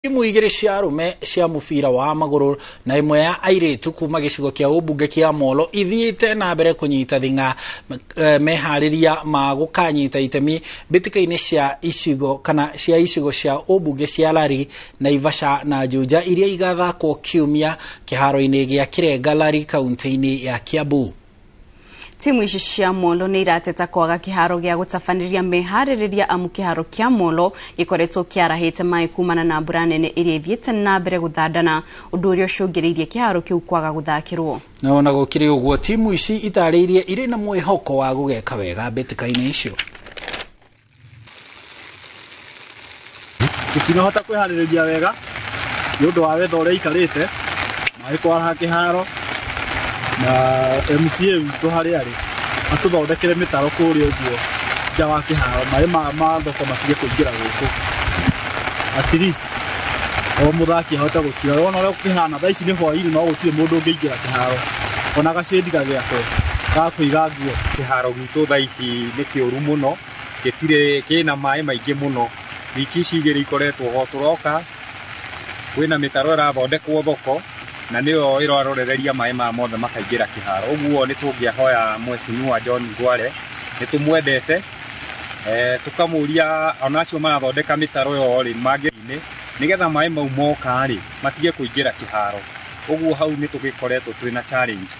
Timu igĩrĩ cia arũme cia mũbira wa magũrũ na ĩmwe ya airĩtu kuma gĩcigo kĩa ũmbunge kĩa Molo ithiĩte na mbere kũnyita thing'a meharĩria ma gũkanyita itemi mbĩtĩka-inĩ cia icigo kana cia icigo cia ũmbunge cia Lari, Naivasha na Juja iria igathakwo kiumia kĩharo-inĩ gĩa Kĩrenga Lari kaunti-inĩ ya Kiambu. Timu ici cia Molo nĩ irateta kwaga kĩharo gĩa gũtabanĩria meharĩrĩria amu kĩharo kĩa Molo gĩkoretwo kĩarahĩte maĩ kumana na mbura nene ĩrĩa ĩthiĩte na mbere gũthandana, ũndũ ũrĩa ũcũngĩrĩirie kĩharo kĩu kwaga gũthakĩrwo. Na ona gũkĩrĩ ũguo, timu ici itarĩirie irĩ na mwĩhoko wa gũgeka wega mbĩtĩka-inĩ icio. Tũtinahota kwĩharĩrĩria wega nĩ ũndũ wa wetha ũrĩa ikarĩte maĩ kwaraha kĩharo, na MCA witũ harĩa arĩ atũthondekere mĩtaro kũrĩa ũguo nja wa kĩharo, maĩ ma thoko matige kũingĩra gũkũ, at least o mũthaki ahote gũkira. Wona ũrĩa kũhana thaa ici nĩ hwaĩ-inĩ, no gũtirĩ mũndũ ũngĩingĩra kĩharo ona gacĩndi gagĩakwo ga kũiga nguo. Kĩharo gitũ thaa ici nĩ kĩũru mũno, gĩtirĩ kĩna maĩ maingĩ mũno. Wiki ici igĩrĩ ikoretwo ho tũroka kwĩna mĩtaro ĩrathondekwo thoko na nĩyo ĩrarorereria maĩ maya mothe makaingĩra kĩharo. Ũguo nĩ tũngĩahoya Mheshimiwa John Ngware, nĩ tũmwendete, tũkamũria ona acio marathondeka mĩtaro ĩyo rĩ mangĩ nĩgetha maĩ mau moka rĩ matige kũingĩra kĩharo. Ũguo hau nĩ tũgĩkoretwo twĩna challenge.